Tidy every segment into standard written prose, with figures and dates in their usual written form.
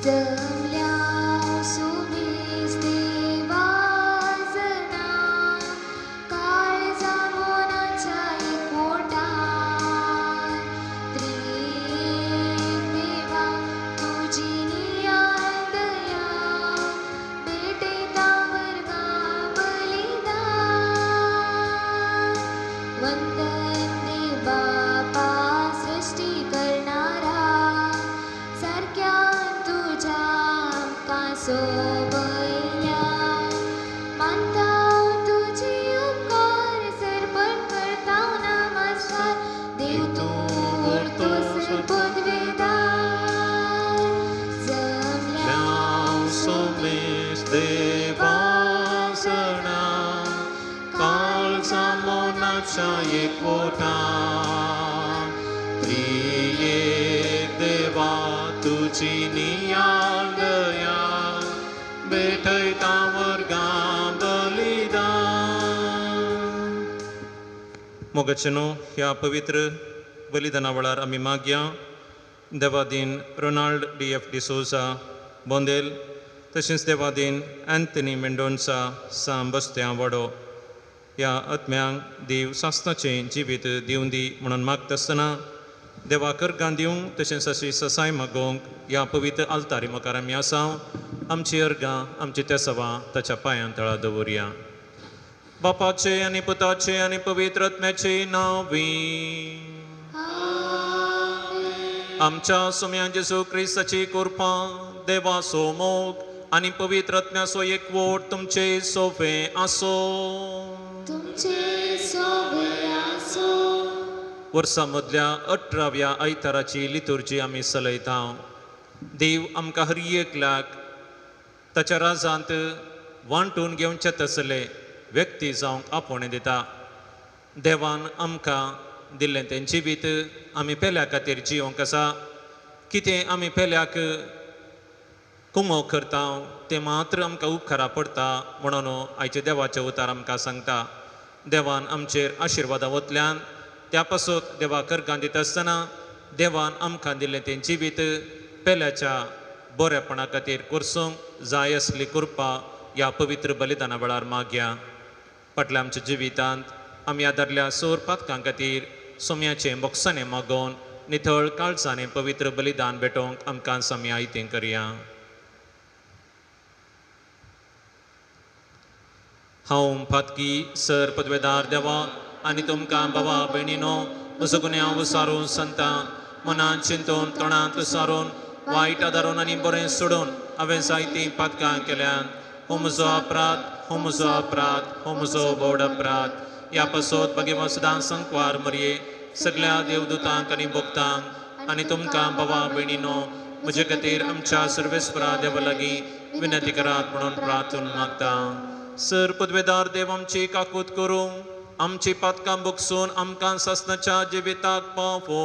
जमल्या सुबेस देवाजना काळजा मोनाच्या एकवटान त्रिएक देवा तुजी नियाळ दया भेटयता वर्गा बलिदान वंदन देव बापा सृश्टी करणारा सारक्या तुज्या आमकां सोबयल्या मानता तुजी उपकार सर्पण करता नमस्कार देव तूं व्हरतो पदवेदार जमल्या सोमेश देवासणा काळजा मोनाच्या एकवटान त्रिएक देवा तुजी नियाळ दया भेटयता वर्गा बलिदान. मोगाचेनो ह्या पवित्र बलिदाना वेळार आमी मागया देवादीन रोनाल्ड डी एफ डिसोजा बोंदेल तशेंच देवादीन अँथनी मेंडोन्सा साम बस्त्यां वाडो ह्या आत्म्यांक देव सासणाचें जिवीत दिवं दी म्हणून मागता आसतना देवा कर्गां दिवंक तशेंच अशी ससाय मागोवंक ह्या पवित्र आल्तारी मुखार आमी आसा. आमची अर्गां आमची तेसवां ताच्या पांयां तळा दवरया. बापाचे आनी पुताचे आनी पवित्र आत्म्याचे नांवी आमच्या सोम्या जेजू क्रिस्ताची कृपा देवाचो मोग आनी पवित्र आत्म्याचो एकवट तुमचे सोफे आसो. तुमचे सोबे आसो. वर्सा मदल्या 18व्या आयताराची लितुर्जी आमी चलयता. देव आमकां हर एकल्याक ताच्या राजांत वांटून घेवचे तसले व्यक्ती जावंक आपोवणें दिता. देवान आमकां दिल्लें तें जिवीत आमी पेल्या खातीर जियोंक आसा. कितें आमी पेल्याक कुमो करता तें मात्र आमकां उपकारा पडटा म्हणून आयचे देवाचें उतार आमकां सांगता. देवान आमचेर आशिर्वादां वतल्यान त्या पासत देवा कर्गां दिता आसतना देवान आमकां दिल्लें तें जिवीत पेल्याच्या बरेपणा खातीर करसूंक जाय आसली कृपा ह्या पवित्र बलिदाना वेळार मागया. फाटल्या आमच्या जिवितांत आमी आदारल्या सोर पातकां खातीर सोम्याचें बोगसाणें मागोवन नितळ काळजांनी पवित्र बलिदान भेटोवंक आमकां आमी आयतें करया. हांव पातकी सर पदवेदार देवा आनी तुमकां बाबा भयणीनो म्हजो गुन्यांव विसारून संतां मनांत चिंतून तोंडांत विसारून वायट आदारून आनी बरें सोडून हांवें जायतीं पातकां केल्यान. हो म्हजो अपराध, हो म्हजो अपराध, हो म्हजो व्हड अपराध. ह्या पासत भगवान सदां संकवार मरये सगळ्या देवदूतांक आनी भक्तांक आनी तुमकां बाबा भयणीनो म्हजे खातीर आमच्या सर्वेस्परा देवा लागीं विनंती करात म्हणून प्रार्थना मागता. सर पदवेदार देव आमची काकूत करूं आमची पातकां बगसून आमकां सासणाच्या जिविताक पावो.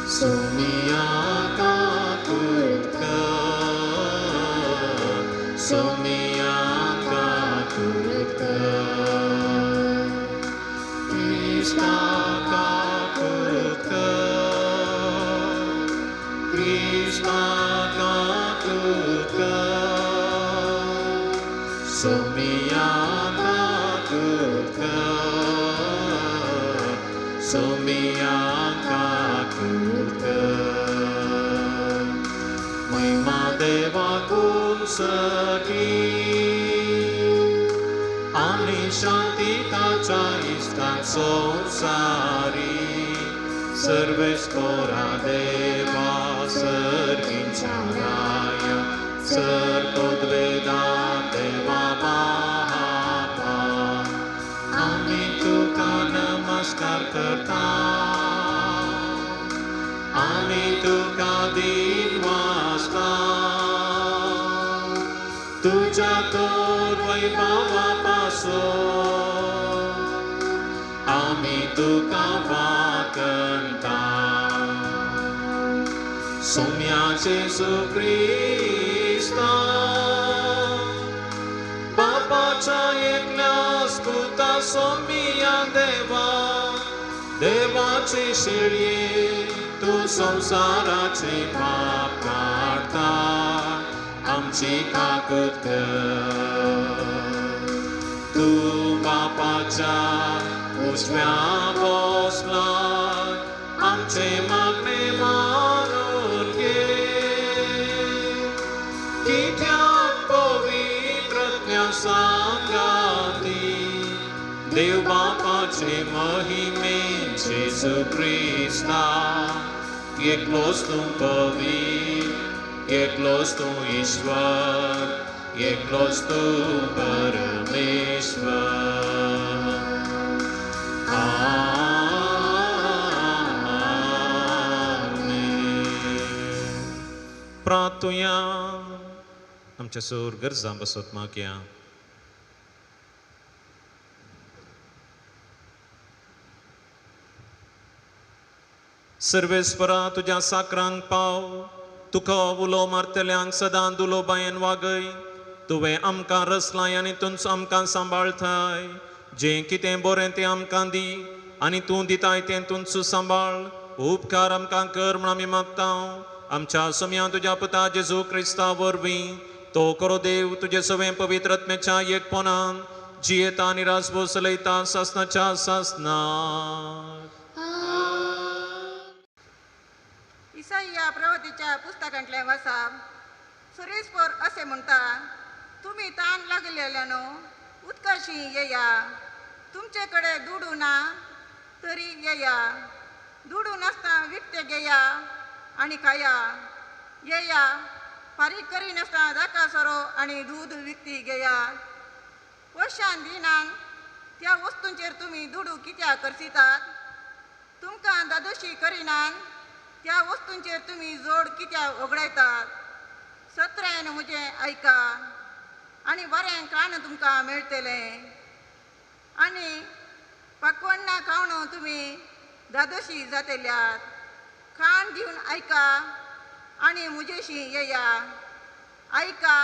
सोमिया काकूत कर, सोमिया काकूत कर, क्रिस्ता काकूत कर, क्रिस्ता काकूत कर, सोमिया काकूत कर, सोमिया काकूत कर. महिमा देवाकून सगी आनी शांती ताच्या इश्टां संवसारी सर्वेस्परा देवा सर्गींच्या राया सर पदवेदा देवा बापा आमी तुका नमस्कार करता आमी तुका दिन वासता तुज्या तोर वैभवा पासून आमी तुका वाकंता. सोम्या जेजू क्रिस्ता क्रिस्ता बापाच्या एकल्याच पुता सोमिया देवा देवाची शेळये तूं संवसाराचे पाप काडटा आमची काकूत कर. तूं बापाच्या उजव्या बसला आमचे मागणे मानून घे. कित्याक पवित्रज्ञा सांगाती देव बापाचे महिमे जेजू क्रिस्ता एकलोच तूं पवित्र एकलोच तूं ईश्वर एकलोच तूं परमेश्वर. आमेन. प्रार्थुया. आमच्या सूर गरजां बसत मागया. सर्वेस्परा तुज्या साकरांक पाव तुका उलो मारतल्यांक सदां दुलो बायन वागय. तुवें आमकां रचलाय आनी तूंच आमकां सांबाळटाय. जें कितें बरें तें आमकां दी आनी तूं दिताय तें तूंच सांबाळ. उपकार आमकां कर म्हूण आमी मागता. आमच्या सोम्या तुज्या पुता जेजू क्रिस्ता वरवीं तो करो देव तुजे सवें पवित्र आत्म्याच्या एकपणान जियेता आनी राजभोस चलयता सासनाच्या सासनाक. इसाईया प्रवतीच्या पुस्तकांतलें वाचाप. सुरेशपोर असे म्हणटा, तुमी ताण लागलेल्यानो उदकाशी येया, तुमचे कडेन दुडू ना तरी येया, दुडू नासता विकते घेया आनी खाया, येया फारीक करिनासतना दाका सोरो आनी दूद विकती घेया. पयशान दिनान त्या वस्तूंचेर तुमी दुडू कित्याक खर्चितात? तुमकां दादोशी करिनान त्या वस्तूंचेर तुमी जोड कित्याक ओगडायतात? सत्र्यान म्हजें आयका आनी बरें खाण तुमकां मेळटलें आनी पकवण्णां खावन तुमी दादोशी जातल्यात. खाण दिवन आयका आनी म्हजेशी येया, आयका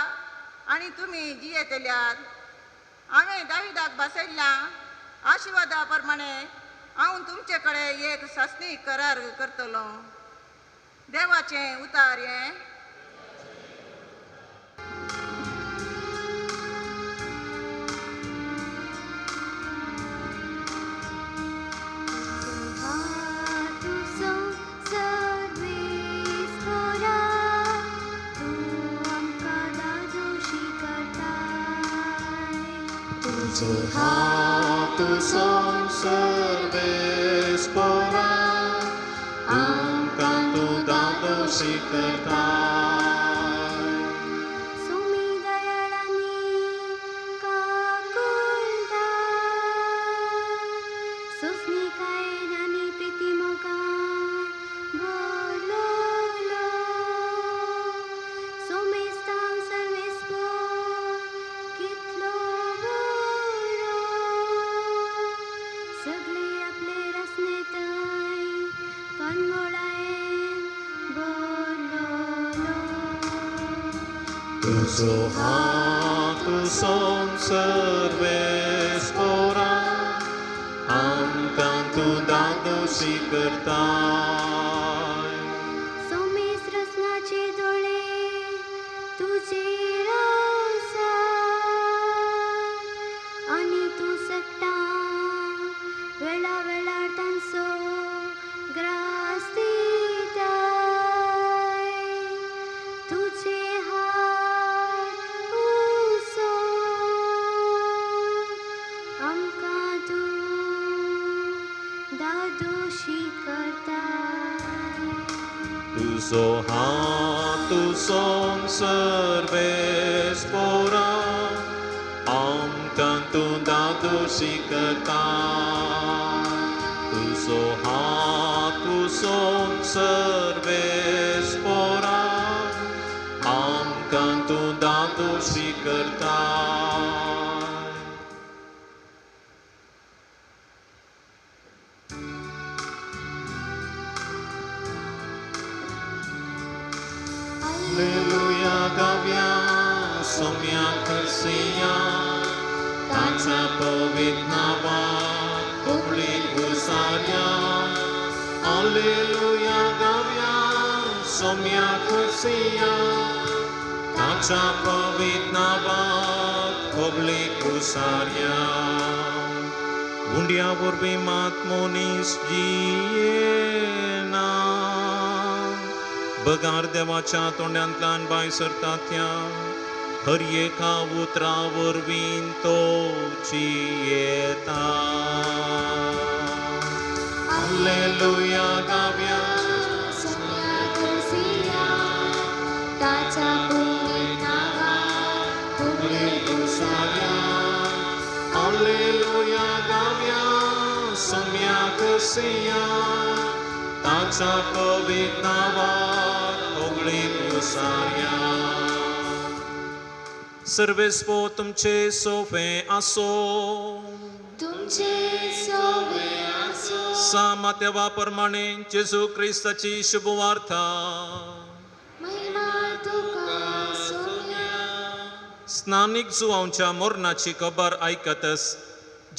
आनी तुमी जियेतल्यात. हांवें दाविदाक भासयल्ल्या आशिर्वादा प्रमाणे हांव तुमचे कडेन एक सासणी करार करतलो. देवाचें उतार हें. तुजो हात सर्वेस्परा आमकां तूं दादोशी करता. सुमी दयाळांनी काकुळटा सोंसणीकायेन आनी प्रिती मोगान भरलोलो सोमेस्तान सर्वेस्पर कितलो बरो सगळे आपले रचनेताय कनमोळायेन भरलोलो. तुजो हात सर्वेस्परा आमकां तूं दादोशी करता. सोमेस रचनाचे दोळे तुजेर आसा आनी तूं सगटां वेळा वेळार तांचो ग्रास दिताय. तुजे हात उसोवन आमकां तूं दादोशी करताय. तुजो हात सर्वेस्परा आमकां तूं दादोशी करता. तुजो हात सर्वेस्परा आमकां तूं दादोशी करता. Alleluia, गाव्या सोम्या खर्सिया, ताच्या पवित्र नांवाक होगळीक उसारया. हालेलुया गावया सोम्या खर्सिया, ताच्या पवित्र नांवाक होगळीक उसारया. उंड्या वरवीं मात मनीस जियेना, बगार देवाच्या तोंडांतल्यान भायर सरता त्या हर एका उतरा वरवीं तो जियेता. हालेलुया गावया सोम्या खर्सिया, ताच्या पुनीत नांवाक होगळीक उसारया. हालेलुया गावया सोम्या खर्सिया, ताच्या पवित्र नांवाक होगळीक उसारया. सर्वेस्पो तुमचे सोफे आसो, तुमचे सोवे आसो. सामात्या प्रमाणे जेजू क्रिस्ताची शुभवार्ता. महिमा तुका सोम्या. स्नानीक जुवांच्या मरणाची खबर आयकतच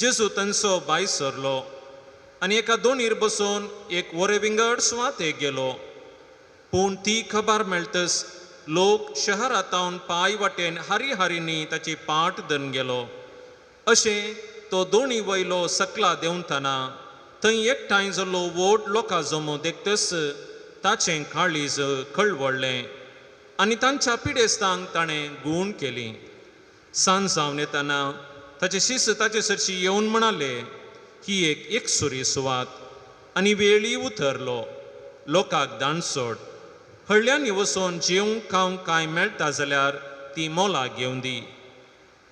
जेजू तांचो भायर सरलो आनी एका दोणीर बसून एक वरे विंगड सुवातेक गेलो. पूण ती खबर मेळटच लोक शहरांत पांय वाटेन हारी हारींनी ताची पाट धरून गेलो. अशें तो दोणी वयलो सकला देंवतना थंय एकठांय जाल्लो व्हड लोकां जमो देखतच ताचें काळीज कळवळ्ळें आनी तांच्या पिडेस्तांक ताणें गूण केली. सांज जावन येतना ताचे शिस्त ताचे सरशी येवन म्हणाले, ही एक एकसुरी सुवात आनी वेळी उतरलो, लोकांक दाणसोड. हळ्ळ्यांनी वचून जेवंक खावंक कांय मेळटा जाल्यार ती मोलाक घेवन दी.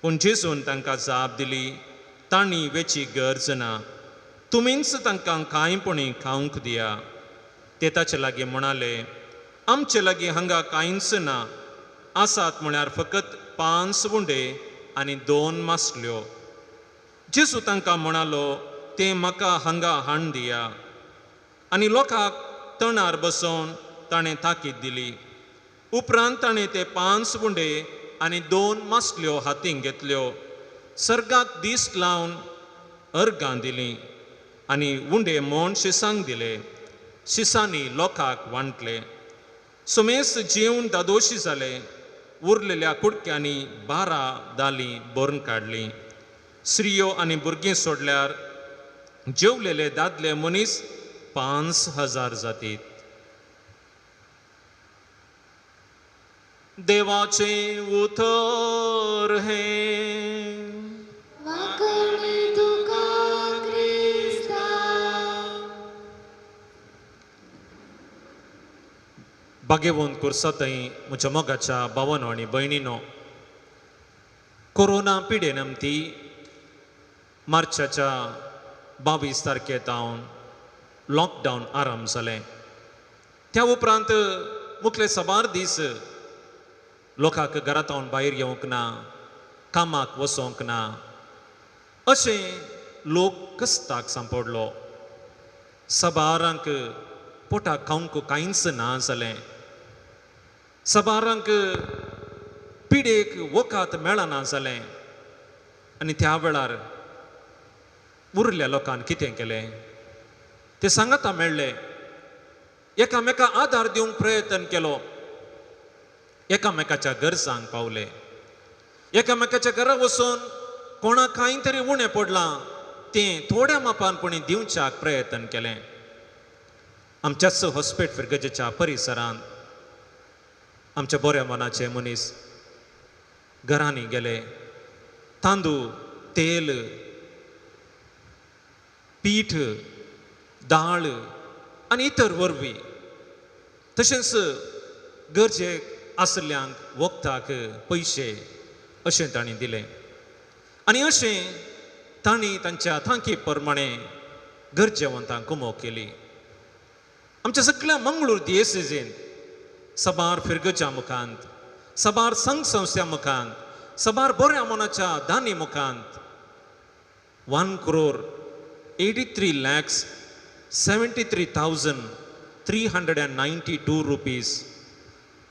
पूण जेजून तांकां जाप दिली, तांणी वेची गरज ना, तुमीच तांकां कांय पुणी खावंक दिया. ते ताचे लागीं म्हणाले, आमचे लागीं हांगा कांयच ना, आसात म्हळ्यार फकत 5 उंडे आनी 2 मासल्यो. जेजू तांकां म्हणालो, ते म्हाका हांगा हाण दिया. आनी लोकांक तणार बसोवन ताणें ताकीद दिली. उपरांत ताणें ते 5 उंडे आनी 2 मासल्यो हातींक घेतल्यो, सर्गाक दीस लावन अर्गां दिलीं आनी उंडे म्हण शिसांक दिले. शिसांनी लोकांक वांटले. सुमेस जेवन दादोशी जाले. उरलेल्या कुडक्यांनी 12 दालीं भरून काडलीं. स्त्रियो आनी भुरगीं सोडल्यार जेवलेले दादले मनीस 5000 जातीत. देवाचें उतर हें. वाकणी तुका क्रिस्ता. भाग्यवंत कुर्सातय म्हज्या मोगाच्या भावानो आनी भयणीनो, कोरोना पिडे नमती मार्चाच्या 22 तारखे तावन लॉकडावन आरंभ जालें. त्या उपरांत मुखले साबार दीस लोकांक घरांत भायर येवंक ना, कामाक वचोंक ना, अशें लोक कस्ताक सांपडलो. साबारांक पोटाक खावंक कांयच ना जालें. साबारांक पिडेक वखद मेळना जालें. आनी त्या वेळार उरल्या लोकान कितें केलें? ते सांगाता मेळ्ळे, एकामेका आदार दिवंक प्रयत्न केलो, एकामेकाच्या गरजांक पावले, एकामेकाच्या घरा वचून कोणाक कांय तरी उणें पडलां तें थोड्या मापान कोणी दिवच्याक प्रयत्न केलें. आमच्याच हॉस्पेट फिरगजेच्या परिसरांत आमच्या बऱ्या मनाचे मनीस घरांनी गेले, तांदूळ, तेल, पीठ, दाळ आनी इतर वरवीं तशेंच गरजेक आसल्ल्यांक वखदाक पयशे अशें तांणी दिलें. आनी अशें तांणी तांच्या तांकी प्रमाणे गरजेवंतांक कुमोक केली. आमच्या सगळ्या मंगळूर दियेसेजीन साबार फिरगजा मुखांत, साबार संघ संस्थ्या मुखांत, साबार बऱ्या मनाच्या दानी मुखांत 1,83,73,392 रुपीज,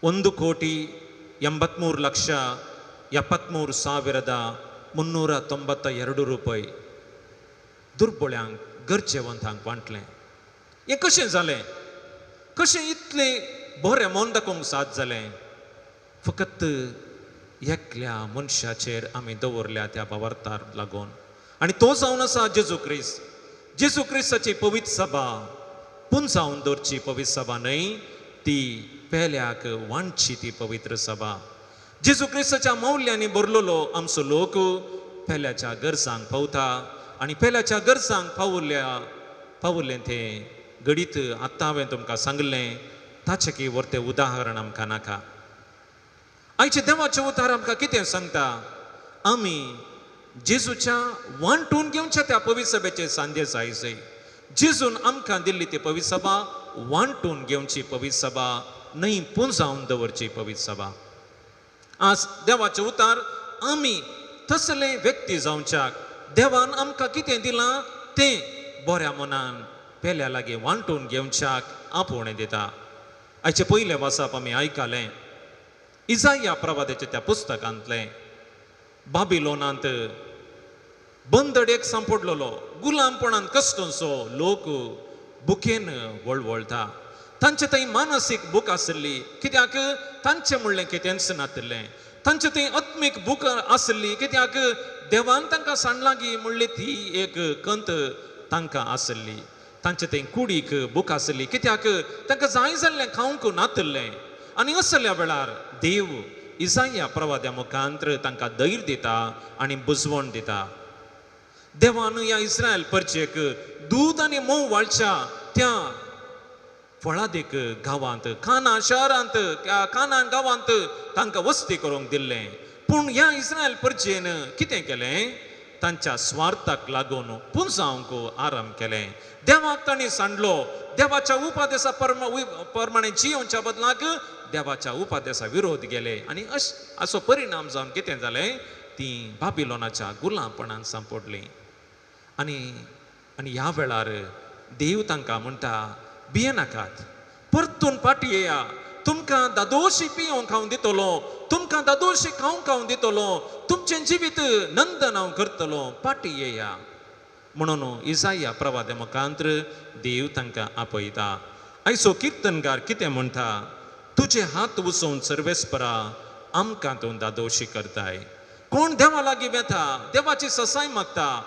1,83,73,392 73,392 रुपये दुर्बोळ्यांक गरजेवंतांक वांटलें. हें कशें जालें? कशें इतलें बरें मन दाखोवंक साथ जालें? फकत एकल्या मनशाचेर आमी दवरल्या त्या भावार्थार लागून, आनी तो जावन आसा जेजू क्रिस्त. जेजू क्रिस्ताची पवित्र सभा पुंजावन दवरची पवित्र सभा न्हय, ती पेल्याक वांटची ती पवित्र सभा. जेजू क्रिस्ताच्या मौल्यांनी भरलेलो आमचो लोक पेल्याच्या गरजांक पावता आनी पेल्याच्या गरजांक पावुल्लें तें घडीत आत्तां हांवें तुमकां सांगलें ताचें की व्हरतें उदाहरण आमकां नाका. आयचें देवाचें उतार आमकां कितें सांगता? आमी जेजूच्या वांटून घेवच्या त्या पवित्र सभेचे सांदे जाय जय. जेजून आमकां दिल्ली ती पवित्र सभा वांटून घेवची पवित्र सभा न्हय, पुंजावन दवरची पवित्र सभा. आज देवाचें उतार आमी तसले व्यक्ती जावच्याक देवान आमकां कितें दिलां तें बऱ्या मनान पेल्या लागीं वांटून घेवच्याक आपोवणें दिता. आयचें पयलें वाचप आमी आयकलें इजाया प्रवादाच्या त्या पुस्तकांतलें. बाबिलोनांत बंदडेक सांपडलेलो गुलामपणान कश्टोंचो लोक भुकेन वळवळटा. तांचे थंय मानसीक भूक आशिल्ली, कित्याक तांचें म्हणलें कितेंच नातिल्लें. तांचे थंय आत्मीक भूक आशिल्ली, कित्याक देवान तांकां सांडलागी म्हणली ती एक कंत तांकां आशिल्ली. तांचे थंय कुडीक भूक आशिल्ली, कित्याक तांकां जाय जाल्लें खावंक नातिल्लें. आनी असल्या वेळार देव इजाया प्रवाद्या मुखांत्र तांकां धैर्य दिता आनी बुजवण दिता. देवान ह्या इस्रायल परचेक दूद आनी म्होंव वाळच्या त्या फळादीक गांवांत, काना शहरांत, काना गांवांत तांकां वस्ती करूंक दिल्लें. पूण ह्या इस्रायल परचेन कितें केलें? तांच्या स्वार्थाक लागून पुंजावंक आरंभ केलें. देवाक तांणी सांडलो. देवाच्या उपादेसा प्रमाणे जियोवच्या बदलाक देवाच्या उपादेसा विरोध गेले आनी असो परिणाम जावन कितें जालें? ती बाबिलोनाच्या गुलामपणान सांपडलीं. आनी आनी ह्या वेळार देव तांकां म्हणटा, भियेनाकात, परतून फाटीं येया, तुमकां दादोशी पियोंक हांव दितलो, तुमकां दादोशी खावंक हांव दितलो, तुमचें जिवीत नंदन हांव करतलो, फाटीं येया म्हणून इजाया प्रवाद्या मुखांत्र देव तांकां आपयता. आयचो किर्तनकार कितें म्हणटा? तुजे हात उसोवन सर्वेस्परा आमकां तूं दादोशी करताय. कोण देवा लागीं वेता, देवाची ससाय मागता,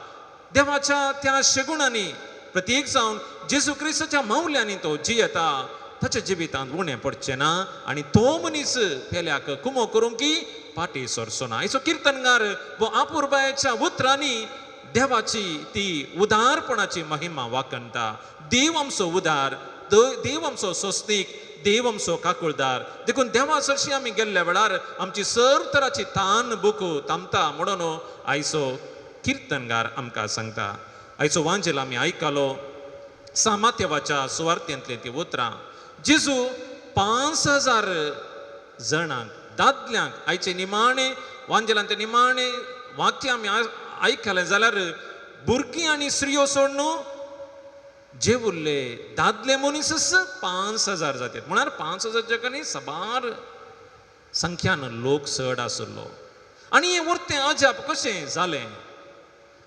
देवाच्या त्या शेगुणांनी प्रत्येक जावन जेजू क्रिस्ताच्या मावल्यांनी तो जियेता, ताच्या जिवितांत उणें पडचें ना आनी तो मनीस पेल्याक कुमो करूंक की फाटीं सरचो ना. आयचो किर्तनकार वो आपुरबायेच्या उतरांनी देवाची ती उदारपणाची महिमा वाखणटा. देव आमचो उदार, देव आमचो सोंसणीक, देव आमचो काकुळदार. देखून देवा सरशी आमी गेल्ल्या वेळार आमची सर्व तराची तान भूक थांबता म्हणून आयचो किर्तनगार आमकां सांगता. आयचो वांजेल आमी आयकलो सामात्यवाच्या सुवार्थेंतलीं ती उतरां. जेजू 5,000 जाणांक, दादल्यांक, आयचे निमाणे वांजेलांत निमाणे वाक्य आमी आयकलें जाल्यार भुरगीं आनी स्त्रियो सोडून जेवुल्ले दादले मनीसच 5,000 जातात. म्हळ्यार 5,000 कनी साबार संख्यान लोक चड आशिल्लो. आनी हें वर्तें अजाप कशें जालें?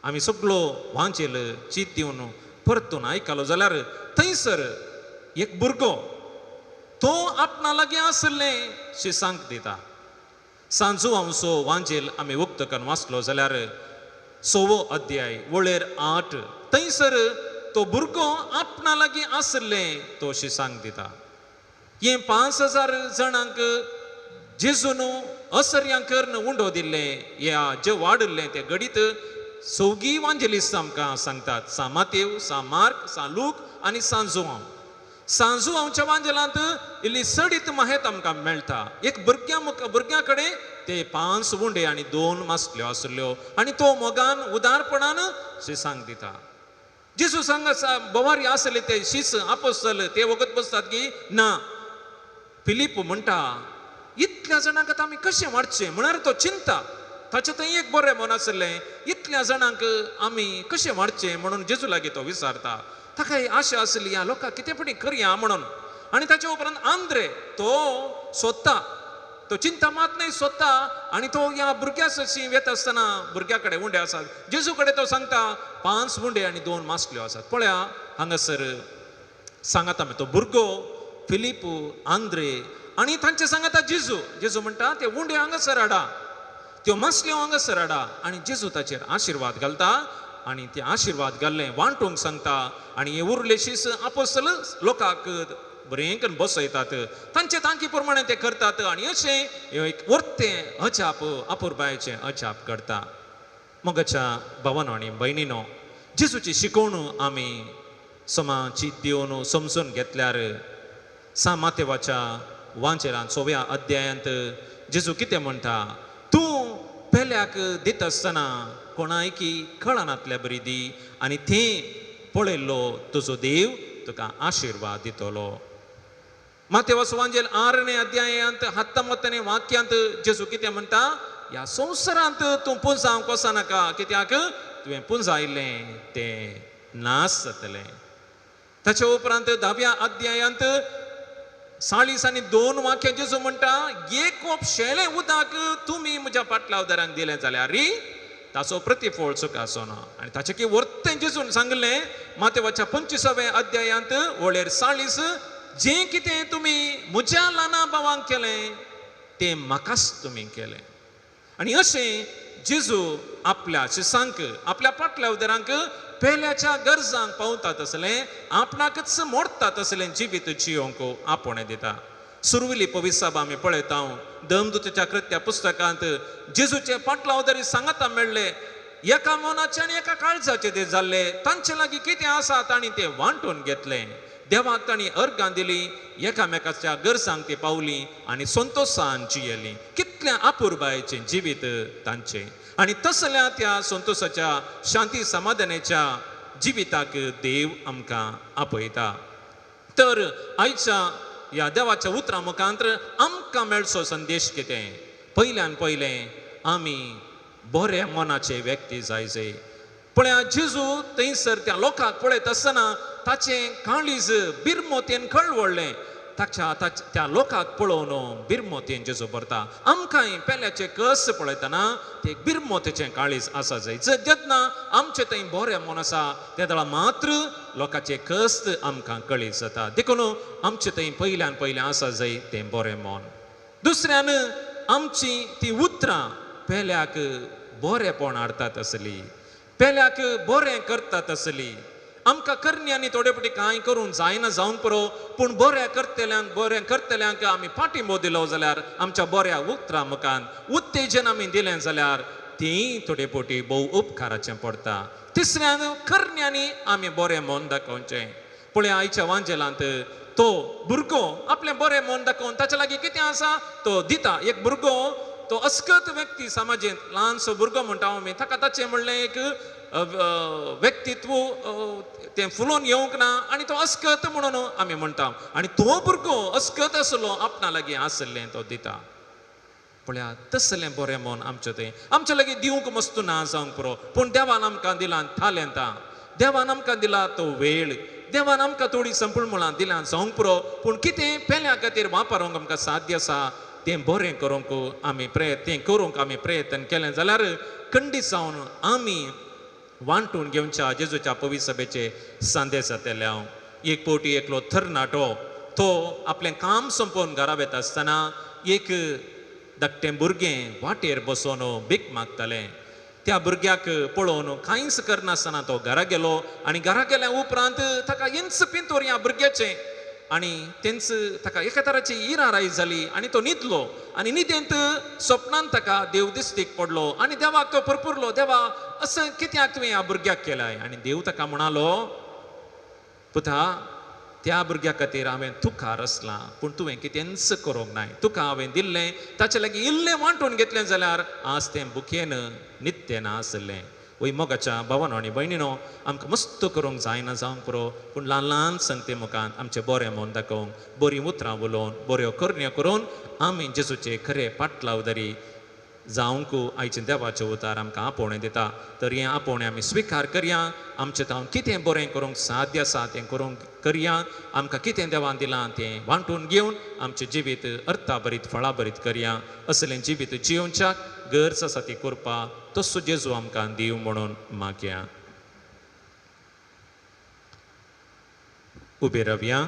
आमी सगळो वांचेल चीत दिवन परतून आयकलो जाल्यार थंयसर एक भुरगो तो आपणा लागीं आशिल्लें शिसांक दिता. सांजू आमचो वांजेल आमी उक्तो करून वाचलो जाल्यार 6वो अध्याय वळेर 8 थंयसर तो भुरगो आपणा लागीं आशिल्लें तो शिसांक दिता. हें 5,000 जाणांक जेजून असर्यां करून उंडो दिल्लें, ह्या जे वाडिल्लें तें घडीत सगळीं वांजेलिस्त आमकां सांगतात. सा मातेव, सा मार्क, सा लूक आनी सा जुआंव. सा जुआंवच्या वांजेलांत इल्ली चडीत माहेत आमकां मेळटा. एक भुरग्यां कडेन ते 5 उंडे आनी 2 मासल्यो आशिल्ल्यो आनी तो मोगान उदारपणान शिसांक दिता. जेजू सांग बोवारी आसले ते शीस आपोसल ते वगत बसतात की ना. फिलीप म्हणटा इतल्या जाणांक आतां आमी कशें वाडचें? म्हळ्यार तो चिंता, ताचें थंय एक बरें मन आशिल्लें, इतल्या जाणांक आमी कशें वाडचें म्हणून जेजू लागीं तो विचारता. ताका आशा आसली ह्या लोकांक कितें पणी करया म्हणून. आनी ताचे उपरांत आंद्रे तो सोदता, तो चिंता मात न्हय सोदता आनी तो ह्या भुरग्या सशी वेता आसतना भुरग्या कडेन उंडे आसात. जेजू कडेन तो सांगता 5 उंडे आनी 2 मासल्यो आसात. पळया हांगासर सांगाता तो भुरगो फिलीप, आंद्रे आनी तांचे सांगाता जेजू. जेजू म्हणटा ते उंडे हांगासर हाडा, त्यो मासल्यो हांगासर हाडा. आनी जेजू ताचेर आशिर्वाद घालता आनी ते आशिर्वाद घाल्ले वांटूंक सांगता आनी हे उरले शीस आपोसल लोकांक बरें करून बसयतात, तांचे तांकी प्रमाणे ते करतात. आनी अशें एक वर्तें अजाप, अपुरबायेचें अजाप करता. मोगाच्या भावानो आनी भयणीनो, जेजूची शिकवण आमी समाची दिवन समजून घेतल्यार सा मातेवाच्या वांचेरान 6व्या अध्यायांत जेजू कितें म्हणटा, तूं पेल्याक दिता आसतना कोणायकी कळनातल्या बरी दी आनी थंय पळयल्लो तुजो देव तुका आशिर्वाद दितलो. मातेवाचो वांजेल 6 अध्यायांत 19 वाक्यांत जेजू कितें म्हणटा, ह्या संवसारांत तूं पुंजावंक वचनाका, कित्याक तुवें पुंजायलें तें नाश जातलें. ताचे उपरांत 10व्या अध्यायांत 40 आनी 2 वाक्यां जेजू म्हणटा, एक कोप शेळें उदक तुमी म्हज्या पाटलावदारांक दिलें जाल्यार री ताचो प्रतिफळ चुकाचो ना. आनी ताचें की वर्तें जेजून सांगलें मातेवाच्या 25व्या अध्यायांत वळेर 40, जें कितें तुमी म्हज्या ल्हाना भावांक केलें तें म्हाकाच तुमी केलें. आनी अशें जेजू आपल्या शिसांक, आपल्या पाटलावदारांक पेल्याच्या गरजांक पावता तसलें, आपणाकच मोडटा तसलें जिवीत जियोंक आपोवणें दिता. सुरविली पविसाब आमी पळयता दमदूतच्या कृत्या पुस्तकांत जेजूचे पाटलावदारी सांगाता मेळ्ळे, एका मनाचे आनी एका काळजाचे ते जाल्ले, तांचे लागीं कितें आसा तांणी तें वांटून घेतलें, देवाक तांणी अर्गां दिली, एकामेकाच्या गरजांक ती पावली आनी संतोशान जियेली. कितल्या अपुरबायेचें जिवीत तांचें. आनी तसल्या त्या संतोशाच्या शांती समाधानाच्या जिविताक देव आमकां आपयता. तर आयच्या ह्या देवाच्या उतरां मुखांत आमकां मेळचो संदेश कितें, पयल्यान पयलें आमी बऱ्या मनाचे व्यक्ती जाय जाय. पळया जेजू थंयसर त्या लोकांक पळयत आसतना ताचें काळीज बिरमोतेन कळवळ्ळें. ताच्या त्या लोकांक पळोवन बिरमोतेन जेजू भरता. आमकांय पेल्याचे कस पळयतना ते बिरमोतेचें काळीज आसा जाय. जेन्ना आमचें थंय बरें मन आसा तेदळा मात्र लोकांचे कस्त आमकां कळीत जाता. देखून आमचें थंय पयल्यान पयलें आसा जाय तें बरें मन. दुसऱ्यान आमची ती उतरां पेल्याक बरेंपण हाडटात आसली, पेल्याक बरें करतात आसली. आमकां करण्यांनी थोडे फावटी कांय करूंक जायना जावंक पुरो, पूण बऱ्या करतल्यांक बरें करतल्यांक आमी पाठिंबो दिलो जाल्यार, आमच्या बऱ्या उतरां मुखान उत्तेजन आमी दिलें जाल्यार ती थोडे फावटी भोव उपकाराचें पडटा. तिसऱ्यान करण्यांनी आमी बरें मन दाखोवचें. पळय आयच्या वांजेलांत तो भुरगो आपलें बरें मन दाखोवन ताच्या लागीं कितें आसा तो दिता. एक भुरगो तो अस्कत व्यक्ती समाजेंत, ल्हानसो भुरगो म्हणटा आमी ताका, ताचें म्हणलें एक व्यक्तित्व तें फुलोवन येवंक ना आनी तो अस्कत म्हणून आमी म्हणटा. आनी तो भुरगो अस्कत आसलो, आपणा लागीं आसलें तो दिता. पळया तसलें बरें मन आमचें तें आमचे लागीं दिवंक मस्तू ना जावंक पुरो, पूण देवान आमकां दिला थालेंतां, देवान आमकां दिला तो वेळ, देवान आमकां थोडी संपूर्ण दिला जावंक पुरो, पूण कितें पेल्या खातीर वापरूंक आमकां साध्य आसा तें बरें करूंक आमी प्रयत्न, तें करूंक आमी प्रयत्न केलें जाल्यार खंडीत जावन आमी वांटून घेवच्या जेजूच्या पविसभेचे सांदेश जातले. हांव एक फावटी एकलो तरणाटो तो आपलें काम सोंपोवन घरा वता आसतना एक धाकटें भुरगें वाटेर बसोवन भीक मागतालें. त्या भुरग्याक पळोवन कांयच करनासतना तो घरा गेलो आनी घरा गेल्या उपरांत ताका हेंच पिंतोर ह्या भुरग्याचें आनी तेंच ताका एका तराची इराराय जाली आनी तो न्हिदलो. आनी न्हिदेंत सपनान ताका देव दिस्टीक पडलो आनी देवाक तो पुरपुरलो, देवा अशें कित्याक तुवें ह्या भुरग्याक केलाय? आनी देव ताका म्हणालो, पुता त्या भुरग्या खातीर हांवें तुका रचलां, पूण तुवें कितेंच करूंक नाय. तुका हांवें दिल्लें ताचे लागीं इल्लें वांटून घेतलें जाल्यार आज तें भुकेन न्हिदतें ना आसलें. वय मोगाच्या भावानो आनी भयणीनो, आमकां मस्त करूंक जायना जावंक पुरो, पूण ल्हान ल्हान संगते मुखान आमचें बरें मन दाखोवंक, बरीं उतरां उलोवन, बऱ्यो करण्यो करून आमी जेजूचे खरे पाटलावदारी जावंक आयचें देवाचें उतार आमकां आपोवणें दिता. तर हें आपोवणें आमी स्विकार करया. आमचें तावन कितें बरें करूंक साध्य आसा तें करूंक करया. आमकां कितें देवान दिलां तें वांटून घेवन आमचें जिवीत अर्थाभरीत फळाभरीत करया. असलें जिवीत जियोवच्याक गरज आसा ती करपा तसो जेजू आमकां दिव म्हणून मागया. उबे रावया.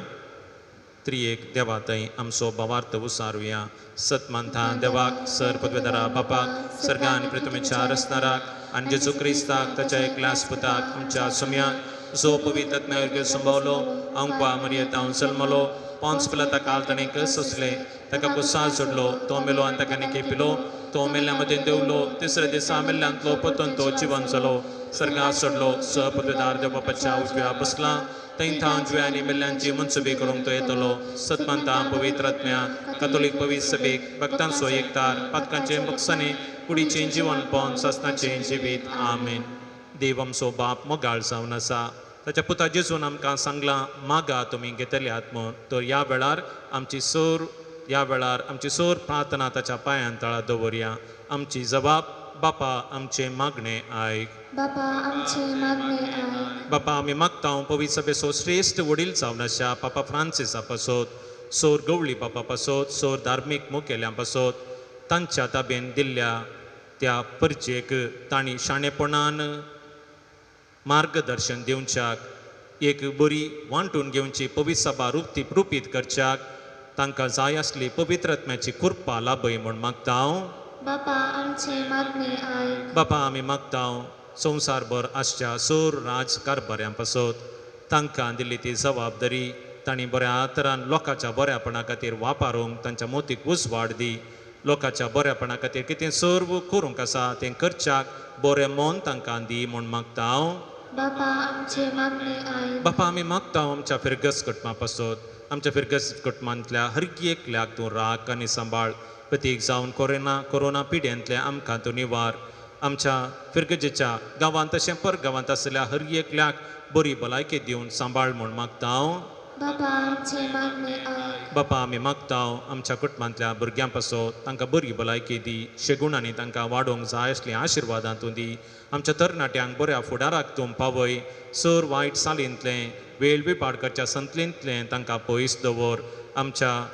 त्रियेक देवा थंय आमचो भावार्थ उसारुया. सतमानता देवाक सर पदवेदारा बापाक सर्गान पृथ्वीच्या रसनाराक आनी जेजू क्रिस्ताक ताच्या एकल्याच पुताक आमच्या सुम्याक जो पवित्र आत्म्या संभवलो आमकां मरियेंत हांव जल्मलो पोन्स पिलाता काल ताणें सोंसलें ताका कुसाळ सोडलो तो मेलो आनी ताका निके पिलो तो मेल्ल्या मदें देंवलो तिसऱ्या दिसा मेल्ल्यांतलो परतून तो जिवन जालो सर्गां सोडलो स पदवेदार देव बापाच्या उजव्या बसला थंय थावन जुव्या आनी मेल्ल्यांची मनसुबी करूंक तो येतलो. सतमानता पवित्र आत्म्या कातोलीक पवित्र सभेक भक्तांचो एकतार पातकांचे मुक्साने कुडीचें जिवनपण सासनाचें जिवीत. आमेन. देव आमचो बाप मोगाळ जावन आसा. ताच्या पुता जेजून आमकां सांगलां मागा तुमी घेतल्यात म्हूण. तर ह्या वेळार आमची सोर ह्या वेळार आमची सोर प्रार्थना ताच्या पांयान तळा दवरया. आमची जबाब बापा आमचें मागणें आयक. बापा आमचें मागणें आयक. बापा आमी मागता पवित्र सभेचो श्रेश्ठ वडील जावन आसा पापा फ्रांसिसा पासत सोर गवळी बापा पासत सोर धार्मीक मुखेल्यां पासत तांच्या ताबेन दिल्ल्या त्या परजेक तांणी शाणेपणान मार्गदर्शन दिवच्याक एक बरी वांटून घेवची पवित्र सभा रुपीत करच्याक तांकां जाय आसली पवित्र आत्म्याची कृपा लाभय म्हूण मागता हांव. बापा आमचें मागणें आयक. बापा आमी मागता संवसारभर आसच्या सोर राज कारभाऱ्यां पासत तांकां दिल्ली ती जबाबदारी तांणी बऱ्या तरान लोकांच्या बऱ्यापणा खातीर वापरूंक तांच्या मोतीक उजवाड दी. लोकांच्या बऱ्यापणा खातीर कितें सर्व करूंक आसा तें करच्याक बरें मन तांकां दी म्हूण मागता हांव. बापा आमचें मागणें आयक. बापा आमी मागता आमच्या फिरगस कुटुंबा पासत आमच्या फिरगस कुटुंबांतल्या हर एकल्याक तूं राख आनी सांबाळ. प्रतीक जावन कोरोना पिड्यांतले आमकां तूं निवार. आमच्या फिरगजेच्या गांवांत तशें पर गांवांत आशिल्ल्या हर एकल्याक बरी भलायकी दिवन सांबाळ म्हूण मागता हांव. बापा आमचें मागणें आयक. बापा आमी मागता आमच्या कुटुंबांतल्या भुरग्यां पासत तांकां बरी भलायकी दी. शेगुणांनी तांकां वाडोवंक जाय आसलीं आशिर्वादां तूं दी. आमच्या तरणाट्यांक बऱ्या फुडाराक तूं पावय. सर वायट सालींतलें वेळ विपाड करच्या संतलेंतलें तांकां पयस दवर. आमच्या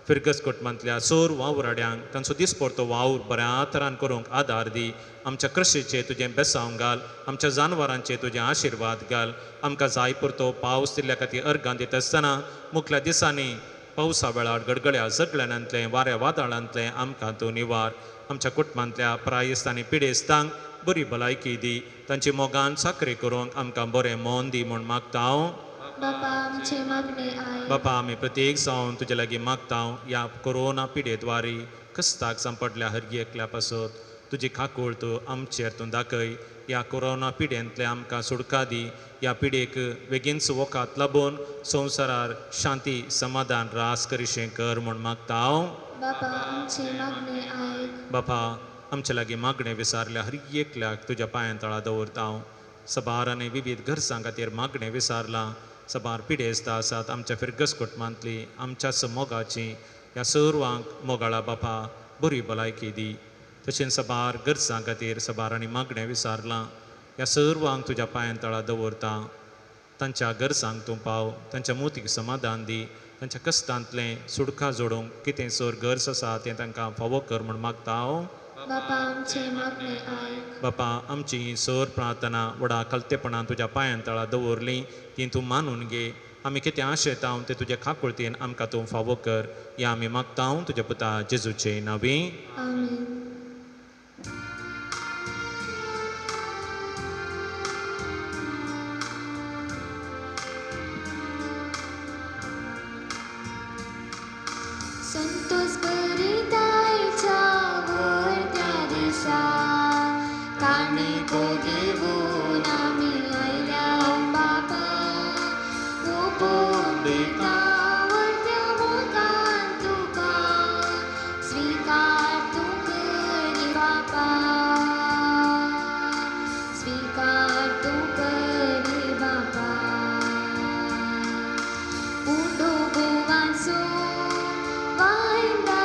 फिरगस कुटुंबांतल्या सोर वावराड्यांक तांचो दिसपडतो वावर बऱ्या तरान करूंक आदार दी. आमच्या कृशीचेर तुजें बेसांव घाल. आमच्या जानवरांचेर तुजें आशिर्वाद घाल. आमकां जाय पुरतो पावस दिल्ल्या खातीर अर्गां दिता आसतना मुखल्या दिसांनी पावसा वेळार गडगड्या झगड्यांतलें वाऱ्या वादळांतलें आमकां तूं निवार. आमच्या कुटुंबांतल्या प्रायस्त आनी पिडेस्तांक बरी भलायकी दी. तांची मोगान चाकरी करूंक आमकां बरें मन दी म्हूण मागता हांव. बापा आमचें मागणें आयक. बापा आमी प्रत्येक जावन तुजे लागीं मागता ह्या कोरोना पिडेद्वारी कस्ताक सांपडल्या हर एकल्या पासत तुजी काकूळ तूं आमचेर तूं दाखय. ह्या कोरोना पिडेंतले आमकां सुटका दी. ह्या पिडेक बेगीनच वखद लाबून संवसारार शांती समाधान रास करिशें कर म्हूण मागता हांव. बापा आमचें मागणें आयक. बापा आमचे लागीं मागणें विसारल्या हर एकल्याक तुज्या पांयां तळा दवरता हांव. सबार आनी विवीध गरजां खातीर मागणें विसारलां. सबार पिडेस्तां आसात आमच्या फिरगस कुटुंबांतली आमच्याच मोगाची ह्या सर्वांक मोगाळा बापा बरी भलायकी दी. तशेंच सबार गरजां खातीर सबार आनी मागणें विसारलां. ह्या सर्वांक तुज्या पांयां तळा दवरता. तांच्या गरजांक तूं पाव. तांच्या मोतीक समाधान दी. तांच्या कश्टांतलें सुडका जोडूंक कितें सर गरज आसा तें तांकां फावो कर म्हूण मागता हांव. बापा आमचें मागणें आयक. बापा आमची ही सर प्रार्थना व्हडा कलतेपणान तुज्या पांयां तळा दवरली ती तूं मानून घे. आमी कितें आशेता तें तुज्या काकुळतेन आमकां तूं फावो कर. ह्या आमी मागता तुज्या पुता जेजूचे नांवी. आमेन. संतोष बरितायच्या वरत्या दिसा काणको घेवन आमी आयल्या बापा ओपोवन दिता वरत्या मोगान तुका स्विकार तूं करी बापा स्विकार तूं करी बापा उंडो गोवाचो वायंदा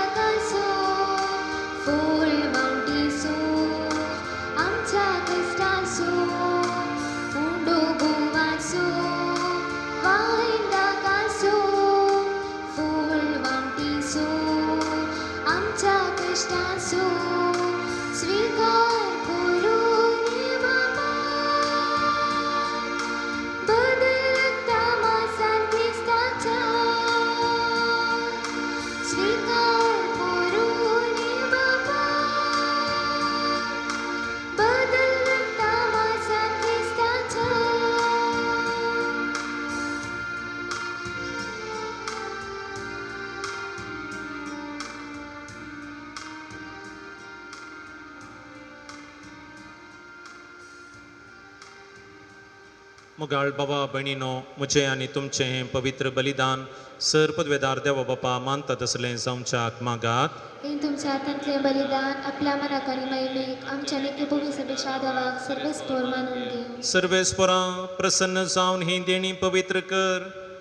मोगाळ बाबा भयणीनो, म्हजें आनी तुमचें हें पवित्र बलिदान सर पदवेदार देवा बापा मानता तसलें जावच्याक मागात. हें तुमच्या हातांतलें बलिदान आपल्या मनाक आनी महिमेक आमच्या नित्य भुमी सभेच्या देवाक सर्वेस्पोर मानून घेवं. सर्वेस्पोरा प्रसन्न जावन ही देणी पवित्र कर.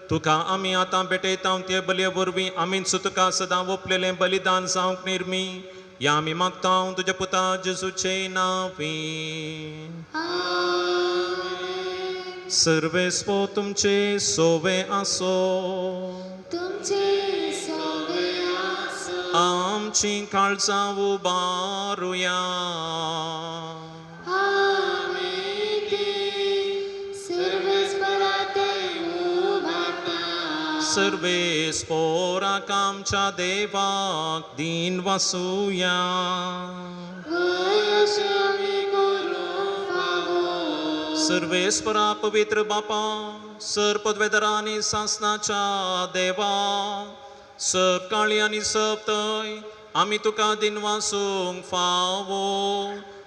तुका आमी आतां भेटयता ते बलये वरवीं आमीच तुका सदां ओंपलेलें बलिदान जावंक निर्मी या आमी मागता तुज्या पुता जेजूचे नांवी. आमेन. सर्वेस्पो तुमचे सोवे आसो. तुमचे सोवे आसो. आमची काळजां उबारुया. आमी ती सर्वेस्परात उबारता. सर्वेस्पोराक आमच्या देवाक दीन वासुया. वय अशें आमी करूंक फावो. सर्वेस्परा पवित्र बापा, सर पदवेदारा आनी सासनाच्या देवा, सब काळी आनी सब थंय आमी तुका दिन वासूंक फावो.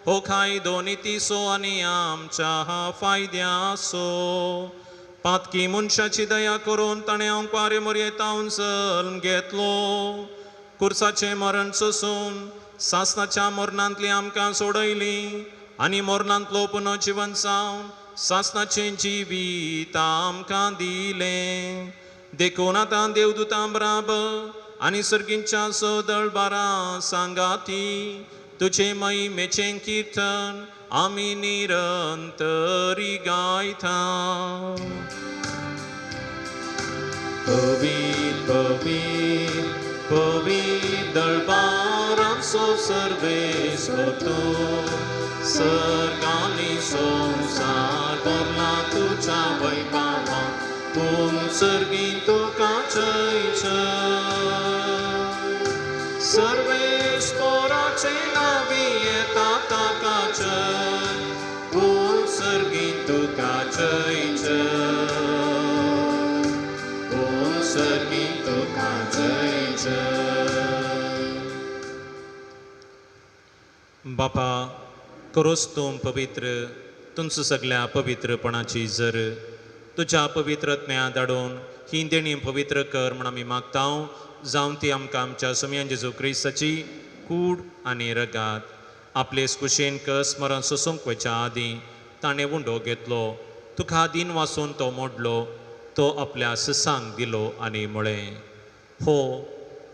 हो कायदो नितीचो आनी आमच्या फायद्याचो. पातकी मनशाची दया करून ताणें आंकवारे मोरयेतावन जल्म घेतलो. कुर्साचें मरण सोसून सासनाच्या मरणांतली आमकां सोडयली आनी मरणांतलो पुनर्जिवन जावन सासनाचें जिवीत आमकां दिलें. देखून आतां देवदूतां बराबर आनी सर्गींच्या सदळबारां सांगाती तुजे महिमेचें किर्तन आमी निरंतरी गायता. पवीत पवीत पवीत दळबारांचो सर्वेस्पर तूं, सर्गांनी संवसार भरला तुज्या वैभवान, पूण सर्गीं तुका जय जय. सर्वेस्पराचें नांवी येता ताका जय, पूण सर्गीं तुका जय जय, पूण सर्गीं तुका जय जय. बापा, करोस तूं पवित्र तुमचो सगल्या पवित्रपणाची जर तुज्या पवित्र ज्ञा धाडून ही देणी पवित्र कर म्हण आमी मागता. जावन ती आमकां आमच्या सुमयान जेजू क्रिस्ताची कूड आनी रगात. आपले कुशेन कस मरण सोसूंक वयच्या आदीं ताणें उंडो घेतलो, तुका दीन वासून तो मोडलो, तो आपल्या ससांक दिलो आनी म्हळें, हो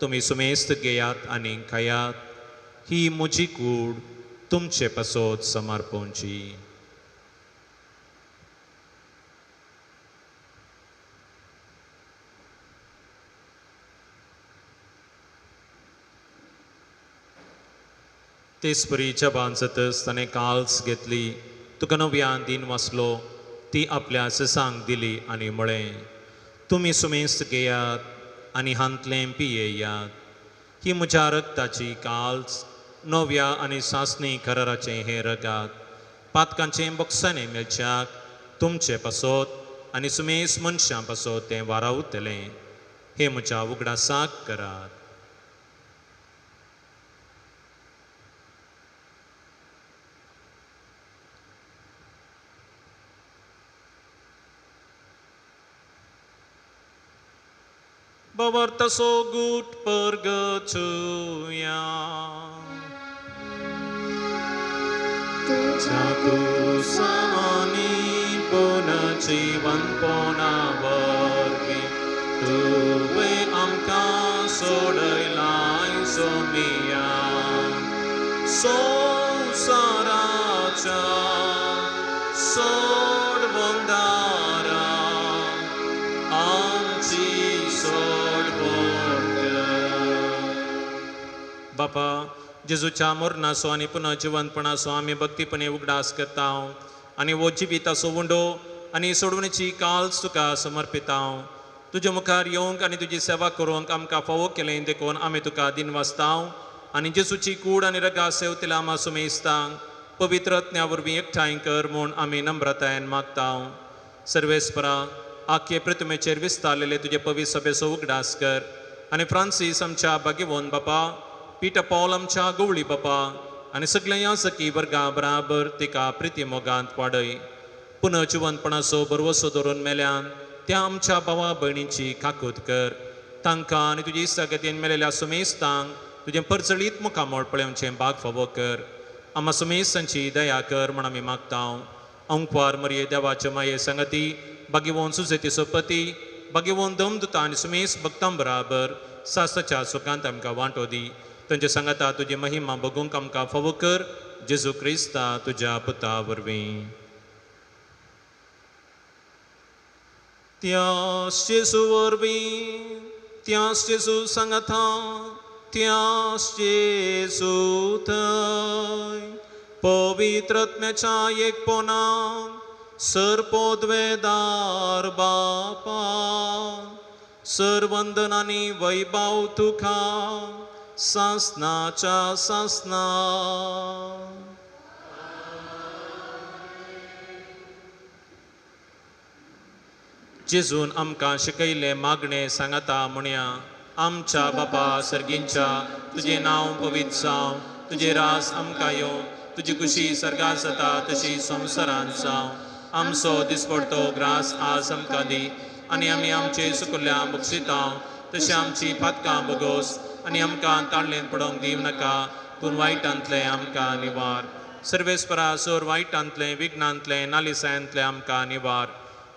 तुमी सुमेस्त घेयात आनी खायात, ही म्हजी कूड तुमचे पासत समर्पणची. तेचपरी जबान जातच ताणें काल्स घेतली, तुका नव्यान दीन वाचलो, ती आपल्या ससांक दिली आनी म्हळें, तुमी सुमेस्त घेयात आनी हांतलें पियेयात, ही म्हज्या रक्ताची काल्स, नव्या आनी सासणी कराराचें हें रगात, पातकांचें बक्षाणें मेळच्याक तुमचे पासत आनी सुमेस मनशां पासत तें वारावतलें. हें म्हज्या उगडासाक करात. Bavarta so gut pergatuya. तुझ्या कुसानी पुनर्जीवन पोनावरवी तुवें आमकां सोडयलाय सोमिया. संवसाराच्या सोडवंदारा आमची सोडवण कर. बापा, जेजूच्या मरणाचो आनी पुनर्जिवंतपणाचो आमी भक्तीपणे उगडास करता आनी हो जिविताचो उंडो आनी सोडवणेची काल्स तुका समर्पिता. तुज्या मुखार येवंक आनी तुजी सेवा करूंक आमकां फावो केलें देखून आमी तुका दिनवासता आनी जेजूची कूड आनी रगा सेवतल्या आमा सुमेस्तांक पवित्र आत्म्या वरवीं एकठांय कर म्हूण आमी नम्रतायेन मागता. सर्वेस्परा, आख्खे प्रतिमेचेर विस्तारलेले तुजे पवित्र सभेचो उगडास कर आनी फ्रांसीस आमच्या भाग्यवंत बापा, पीटर पॉल आमच्या गवळी बापा आनी सगळ्या यासकी वर्गा बराबर तिका प्रिती मोगांत वाडय. पुनर्जिवंतपणाचो भरवसो दवरून मेल्यान त्या आमच्या भावा भयणींची काकूत कर. तांकां आनी तुजे इश्टागतीन मेलेल्या सुमेस्तांक तुजें परजळीत मुखामळ पळोवचें भाग फावो कर. आमा सुमेस्तांची दया कर म्हण आमी मागता. अंकवार मरये देवाचे माये सांगती भाग्यवंत सुजेती सोपती भाग्यवंत दमदुता आनी सुमेस भक्तां बराबर सासच्या सुखांत आमकां वांटो दी. तांचे सांगाता तुजी महिमा बगूंक आमकां फावो कर. जेजू क्रिस्ता तुज्या पुता वरवीं. त्यास जेजू वरवीं, त्यास जेजू सांगाता, त्यास जेजू थंय पवित्रत्म्याच्या एकपणान सर्पोद्वेदार बापा सरवंदन आनी वैभव तुका सासनाच्या सासना. जेजून आमकां शिकयलें मागणें सांगाता म्हणया. आमच्या बापा सर्गींच्या, तुजें नांव पवित्र जावं, तुजें रास आमकां येवं, तुजी खुशी सर्गांत जाता तशी संवसारांत जावं. आमचो दिसपडतो ग्रास आज आमकां दी आनी आमी आमचे सुकुल्ल्या बक्षिता तशें आमची पातकां बगोस आनी आमकां ताळलेन पडोवंक दिवं नाका, पूण वायटांतलें आमकां निवार. सर्वेस्परा सोर वायटांतलें विघ्नांतलें नालिसायांतलें आमकां निवार.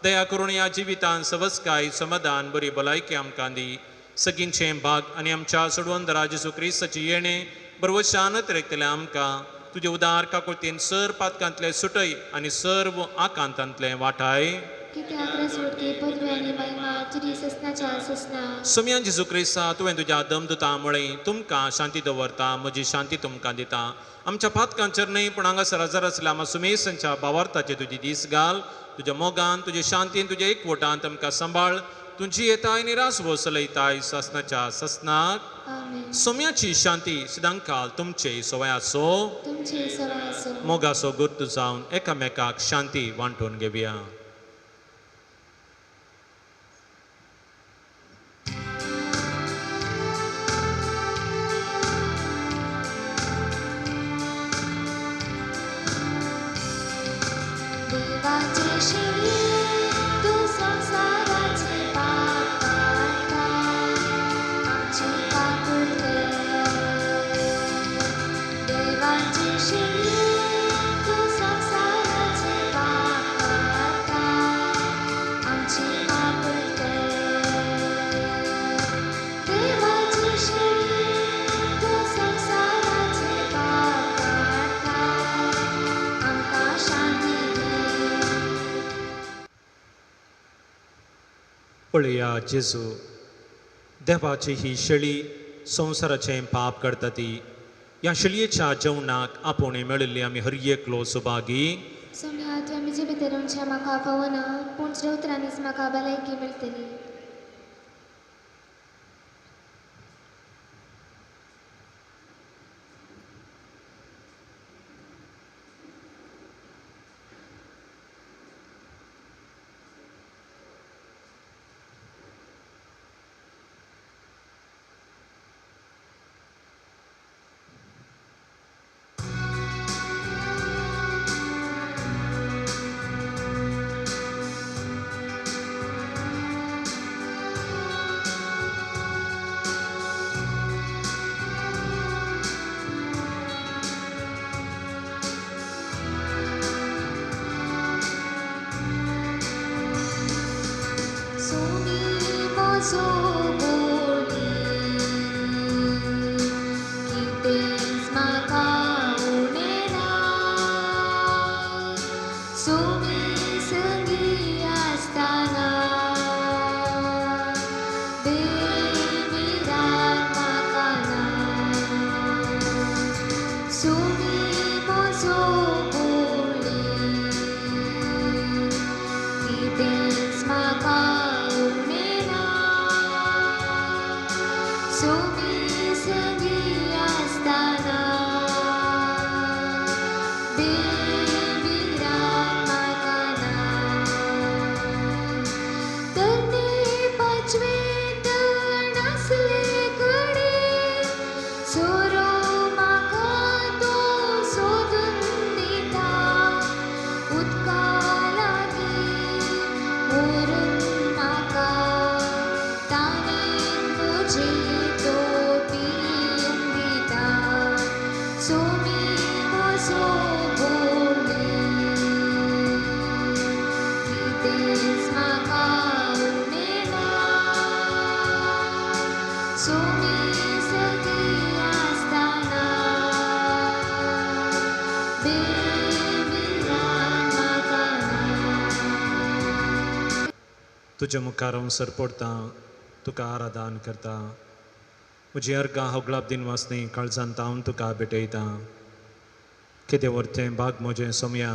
दया करून ह्या जिवितान सवस्काय समाधान बरी भलायकी आमकां दी. सगींचें भाग आनी आमच्या सोडवंदरा जेजू क्रिस्ताची येणें बरवशान अतिरेकतलें आमकां तुजे उदार काकुळतीन सर पातकांतले सुटय आनी सर्व आकांतांतले वाठाय. सोम्यान जेजू क्रिस्ता तुवें तुज्या दमदुता म्हळें तुमकां शांती दवरता, म्हजी शांती तुमकां दिता. आमच्या पातकांचेर न्हय पूण हांगासर हजर आसल्या आमच्या सुमेसांच्या भावार्थाचे तुजी दीस घाल. तुज्या मोगान तुज्या शांतीन तुज्या एकवटान तुमकां सांबाळ. तुजी येताय निराश वसलयताय सासनाच्या सासनाक. सोम्याची शांती सदांकाल तुमचे सवय आसो. मोगाचो गुर्त जावन एकामेकाक शांती वांटून घेवया. पळया जेजू, देवाची ही शेळी संवसाराचें पाप करता ती. ह्या शेळयेच्या जेवणाक आपोवणें मेळिल्ली आमी हर एकलो सुभागी. सोम्या तुवें म्हजे भितर येवचें म्हाका फावना, पूण तुज्या उतरांनीच म्हाका भलायकी मेळटली. तुज्या मुखार हांव सरपडटा, तुका आराधन करता. म्हजी अर्गां होगळाप दिन वासनी काळजांत हांव तुका भेटयता. कितें व्हरतें भाग म्हजें सोमया,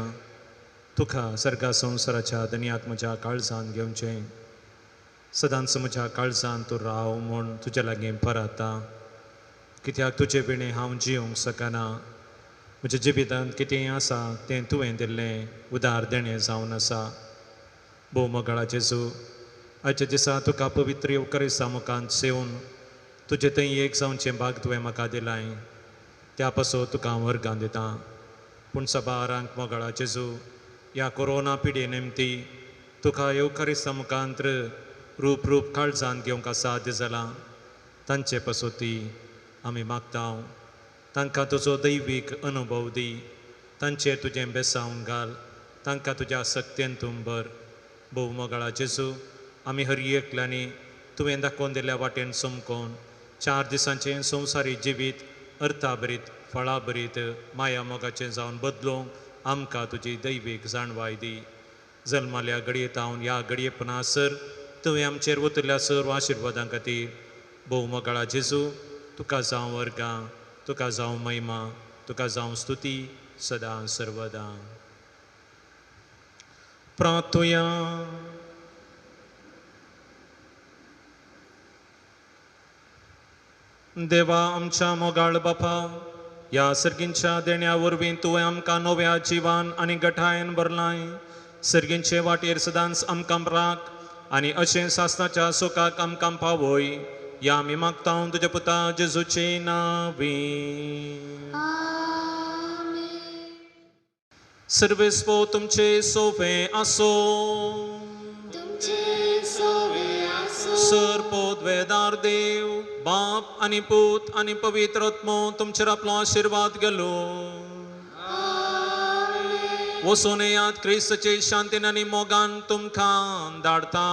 तुका सर्गा संवसाराच्या दनयाक म्हज्या काळजान घेवचें. सदांच म्हज्या काळजान तूं राव म्हूण तुज्या लागीं पराता, कित्याक तुजे विणें हांव जियोंक शकना. म्हज्या जिवितांत कितें आसा तें तुवें दिल्लें उदार देणें जावन आसा. भोव मोगाळा जेजू, आयच्या दिसा तुका पवित्र येवकारिसा मुखांत सेवन तुजें थंय एक जावचें भाग तुवें म्हाका दिलाय, त्या पासून तुका हांव वर्गां दितां. पूण सबारांक मोगाळा जेजू, ह्या कोरोना पिडये निमती तुका येवकारिसा मुखांत रूप रूप काळजान घेवंक असाध्य जालां, तांचे पसोती आमी मागता. तांकां तुजो दैवीक अनुभव दी, तांचेर तुजें बेसांव घाल, तांकां तुज्या सक्तेन तूं भर. भोव मोगाळा जेजू, आमी हर एकल्यांनी तुवें दाखोवन दिल्ल्या वाटेन चमकोवन 4 दिसांचें संवसारी जिवीत अर्थाभरीत फळाभरीत माया मोगाचें जावन बदलूंक आमकां तुजी दैवीक जाणवाय दी. जल्माल्या घडये तावन ह्या घडये पणासर तुवें आमचेर वतल्या सर्व आशिर्वादां खातीर भोव मोगाळा जेजू, तुका जावं वर्गां, तुका जावं महिमा, तुका जावं स्तुती सदां सर्वदां. प्रार्थुया. देवा आमच्या मोगाळ बापा, ह्या सर्गींच्या देण्या वरवीं तुवें आमकां नव्या जिवान आनी गठायेन भरलाय. सर्गींचे वाटेर सदांच आमकां राख आनी अशें सासणाच्या सुखाक आमकां पावय, ह्या आमी मागता तुज्या पुता जेजूचे नांवी. सर्वेस्पो तुमचे सोवे आसो. सर पोदवेदार देव बाप आनी पूत आनी पवित्र आत्मो तुमचेर आपलो आशिर्वाद गेलो. वचून येयात, क्रिस्ताचे शांतीन आनी मोगान तुमकां धाडटा.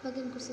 Bagim kursa